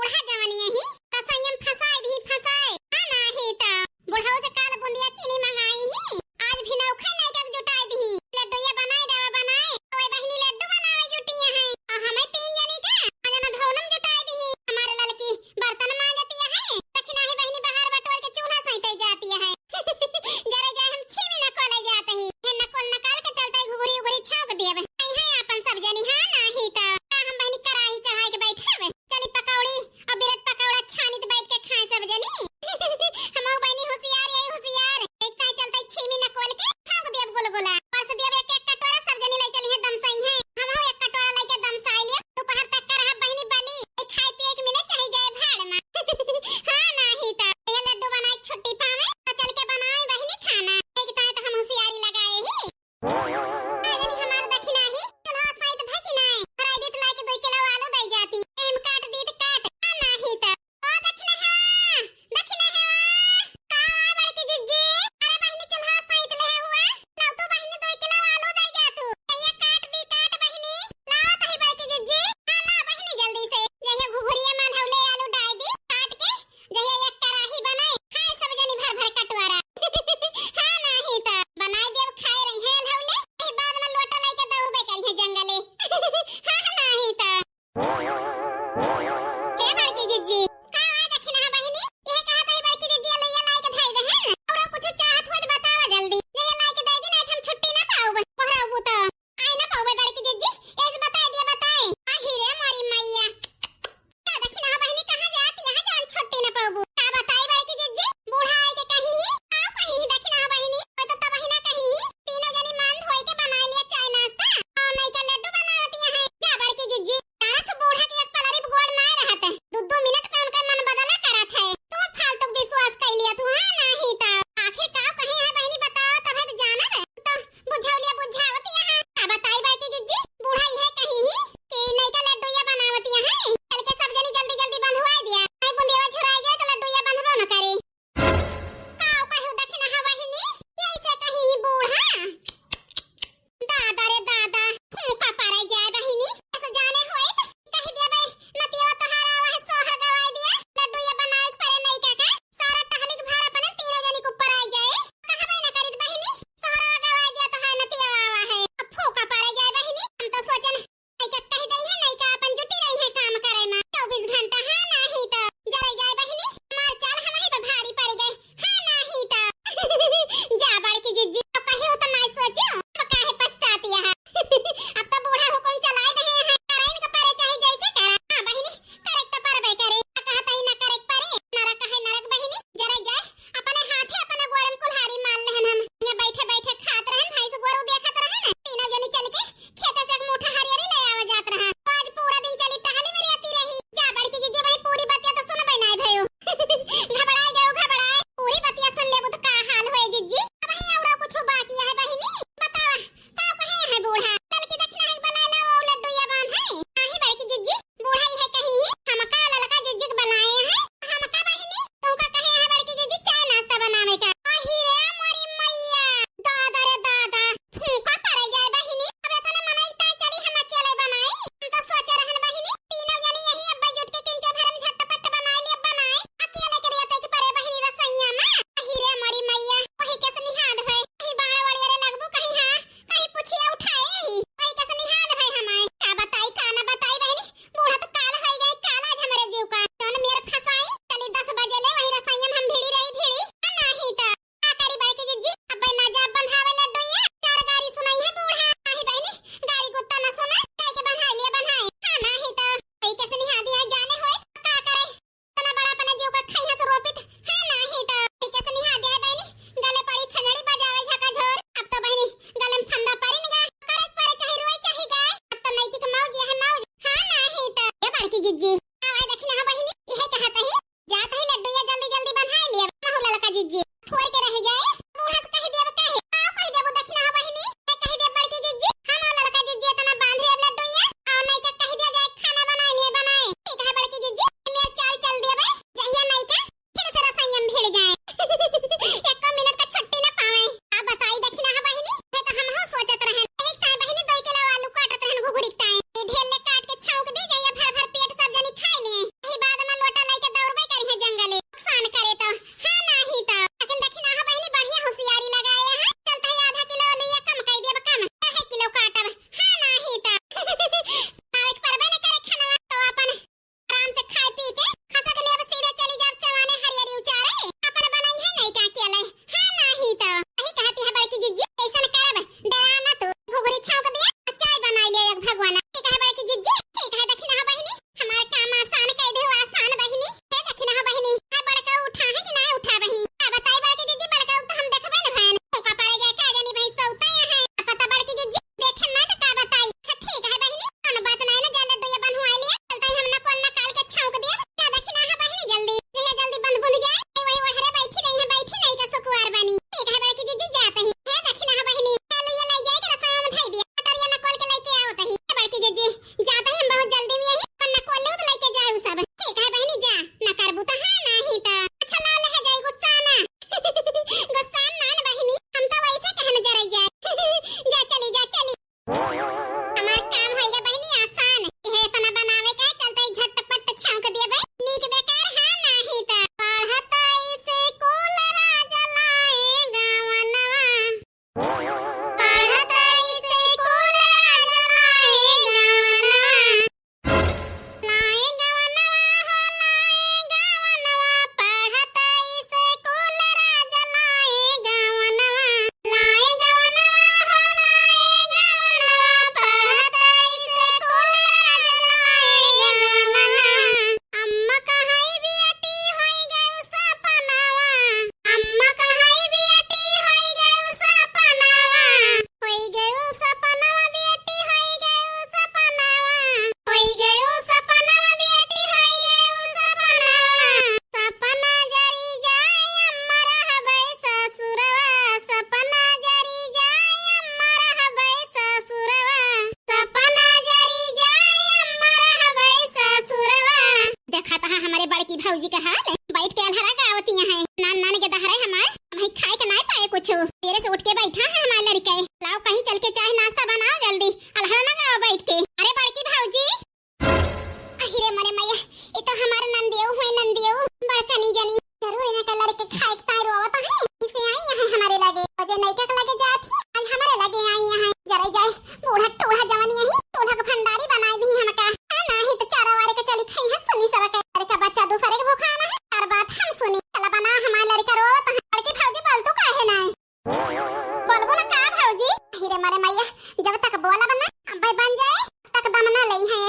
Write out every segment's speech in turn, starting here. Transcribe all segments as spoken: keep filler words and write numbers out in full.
कहा जवनिया ही, रसोइया में फंसाए दिही, फंसाए। हाँ, नाही त बुढ़ऊ से काल बुंदिया चीनी मंगाई ही, आज भी नौखे नहीं के जुटाए दिही। लड्डूया बनाए, रवा बनाए, ओए बहिनी लड्डू बनावे जुटिया है। और हमें तीन जनी का, और जना धौनम जुटाए दिही। हमारे ललकी बर्तन मांजतिया है, दखिना ही बहिनी बाहर बटोर के चूल्हा सैते जातिया है। जरे जाए हम छीमी नकोले जात ही। हे नकोल नकाल के चलते घुघुरी उघुरी छौंक दियब। आई है आपन सब जनी, हाँ नाही त का हम बहिनी कराही चढ़ाई के बैठावे। चली पकौड़ी और बिरट पकौड़ा छानित बैठ के खाए सब जनी। हम बहिनी होशियार, यही होशियार। एक ताई चलते छीमी नकोल के छौंक दियब गुलगुला। परस दियब एक एक कटोरा, सब जनी ले चली है दमसाई है। हम एक कटोरा लेके दमसाई लियब। दोपहर तक का रहा बहिनी बली। एक खाए पिए के मिले चाहे जाए भाड़ में। हाँ नाही त यह लड्डू बनाए छुट्टी पावे तो चल के बनाए बहिनी खाना। एक ताई तो हम होशियारी लगाए ही। आ जनी हमार दखिना ही, चलो साइत भई कि नाय? भराई दीत लाइके दुई किलो आलू दई जाती। एम काट दीत काट, आ नाही त। ओ दखिना हेवा, दखिना हेवा। का हुआ बड़की जिज्जी? अरे बहिनी चलो साइत ले हुआ। लाओ तो बहिनी दुई किलो आलू दई जा तू। कहिया काट दी काट बहिनी। लाओ तही बड़की जिज्जी। हाँ ला बहिनी जल्दी से। जहिया घुघुरिया माल हौले आलू डाल दी काट के। जहिया एक कराही बनाए, खाए सब जनी भर भर कटोरा। हाँ नाही त बनाए देब खाए रही है लौले, फिर बाद में लोटा लेके दौड़बे करी है जंगले। हाँ नाही त। हे बड़की जिज्जी, का आए दखिना है बहिनी? यह कहा तही बड़की जिज्जी लुइया लाए के धाई दे हैं। और कुछ चाहत हुआ तो बतावा जल्दी। यह लाए के दे दी, नहीं त हम छुट्टी ना पाऊब। पहराबू तो। आई ना पाउबे बड़की जिज्जी, ऐसे बताए दिया बताए। आही रे मोरी मैया। का दखिना हो बहिनी, कहाँ जाती, यहाँ जान छुट्टी ना पाउबू। का बताई बड़की जिज्जी, बूढ़ा आई के कही ही, का कही ही दखिना हो बहिनी, कोई तो तब ही ना कही ही, तीनों जनी मान धोई के बनाई लिया चाय नाश्ता, और नहीं के लड्डू बनावती है। जा बड़की जिज्जी, जाना से बूढ़ा के एक पलरी गोड़ ना जी का हाल है, बैठ के अलहरा गावतिया है। नान नान के दहरे हमार, हम ही खाए के नाय पाए कुछ। मेरे से उठ के बैठा है हमार लड़के। लाओ कहीं चल के चाय नाश्ता बनाओ जल्दी, अलहरा ना गाओ बैठ के। अरे बड़की भौजी, अहिरे मरे मैया, ये तो हमारे नंदियो हुए, नंदियो, बड़कनी जनी। जरूर इन्हें का लड़के खाए के तार रोवत है, इसे आई यहाँ हमारे लगे। अजय नैका के लगे जात ही, आज हमारे लगे आई यहाँ। जरे जाए, बूढ़ा टूढ़ा जवानी यही, चूल्हा के भंडारी बनाई दी हमका। हाँ, नाही तो चारा वारे के चली खाई है सुनी सब के। अरे का बच्चा दूसरे के भूखा ना है, और बात हम सुनी। चला बना हमारे लड़का रोवत है, लड़की भौजी बोल तू काहे ना है? बोलबो ना का भौजी? अहिरे मरे मैया, जब तक बोलब ना, अब्बे बन जाए, तब तक दम ना लई है।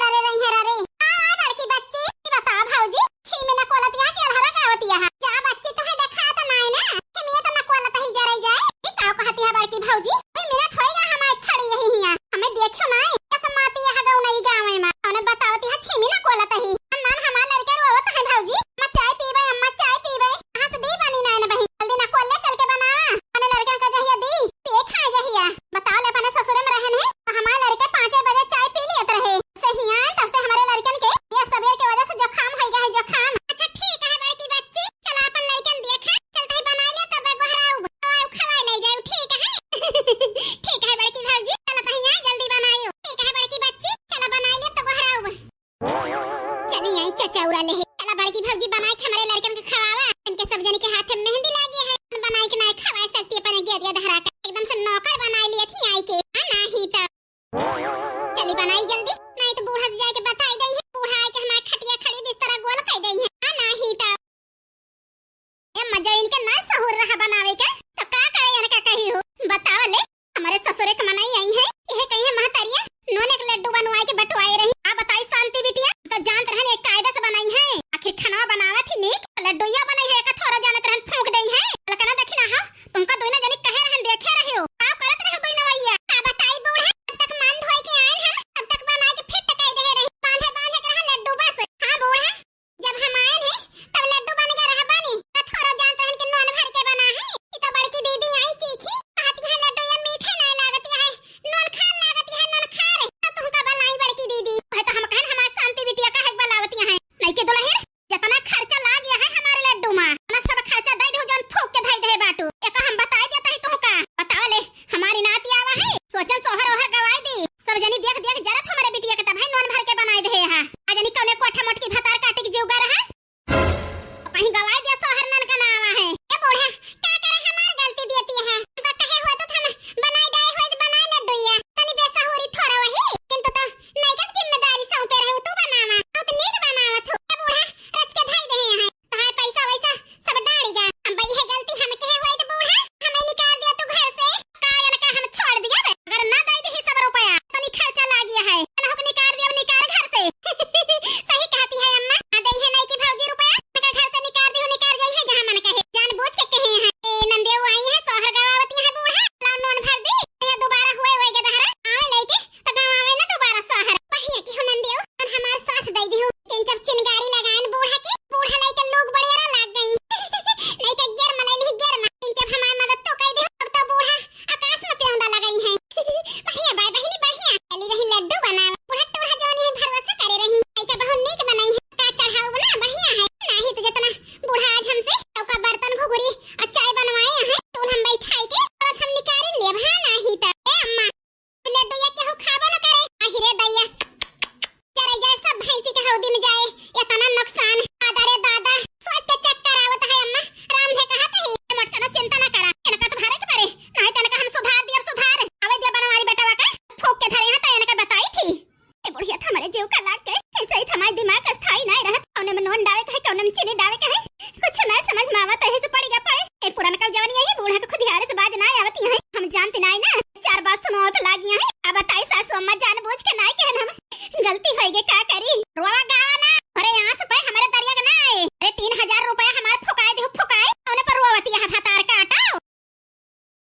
अरे रही है, अरे। हाँ, हाँ, बड़की बच्ची, ई बताओ भौजी, छीमी ना कोलतिया के अलहरा गावतिया है। जा बच्ची, तोहे देखा तो नाय ना, छीमिया तो ना कोलत ही जरे जाए। ई का कहती है बड़की भौजी? कोई मिनट होएगा हमारे खड़ी यही हिया, हमें देखियो ना, कसम आती है गौ नहीं गाँव में, उन्हें बतावती है छीमी ना कोलत ही। नान हमार लड़के रोवत है भौजी, अम्मा चाय पीबे, अम्मा चाय पीबे। कहाँ से दी बनी नाय ना बही, जल्दी ना कोले चल के बनावा, अपने लड़कन का जहिया दी, पिए खाए जहिया। बताओ ले अपने ससुरे में रहन है, तो हमार लड़के पाँचे बजे चाय पी लियत रहे। से हियान तब से हमारे लड़कन के ये सबेर के वजह से जुकाम हो गया है, जुकाम। अच्छा ठीक है बड़की बच्ची, चला अपन लड़कन देखा, चलता ही बनाई ले तब गोहराऊ, खवाई ले जाऊ, ठीक है? ठीक है बड़की भौजी, चला पहिया जल्दी बनाई। ठीक है बड़की बच्ची, चला बनाई ले तब गोहराऊ। चली आई चचौरा ले। चला बड़की भौजी बनाई के हमारे लड़कन के खवावा। इनके सब जने के हाथ में मेहंदी लागी है। बनाई के ना खवाए सकती अपने गेदिया धरा का। एकदम से नौकर बनाई लिए थी आई के। हाँ, नाही तो। चली बनाई जल्दी। नहीं तो बूढ़ा से जाके बताई दई है। बूढ़ा आके हमारे खटिया खड़ी बिस्तरा गोल कर दई है। हाँ, नाही तो। ए मजा इनके ना सहूर रहा बनावे के।